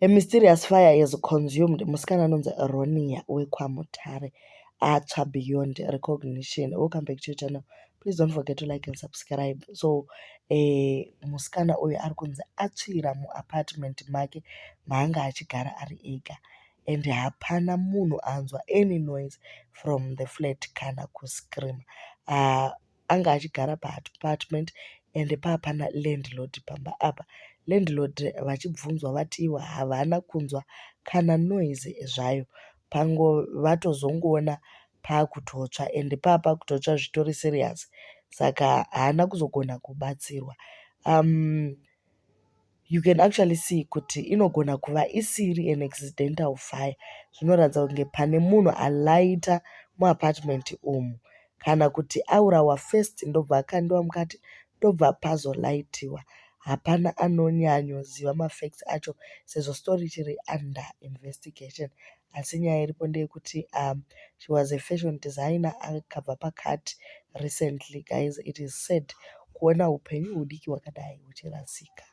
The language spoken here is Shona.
A mysterious fire has consumed musikana anonzi Ronia wekwaMutare, atsva beyond recognition. Welcome back to your channel. Please don't forget to like and subscribe. So musikana uyu ari kunzi atsvira muapartment make maanga achigara ari ega, and hapana munhu anzwa any noise from the flat kana kuscream. Anga achigara paapartment and paapana landlord pamba apa. Landlord vachibvunzwa vati ivo havana kunzwa kana noise zvayo. Pango vatozongoona paakutotsva, and paapakutotsva zvitori serious, saka haana kuzogona kubatsirwa. You can actually see kuti inogona kuva isiri an accidental fire. Zvinoratidza kunge pane munhu alaita muapartment umu, kana kuti aurawa first, ndobva akandiwa mukati, ndobva pazolaitiwa. Hapana anonyanyoziva mafacts acho sezvo story ichiri under investigation, asi nyaya iripo ndeyekuti she was a fashion designer akabva pakati recently. Guys, it is sad kuona upenyu hudiki hwakadai huchirasika.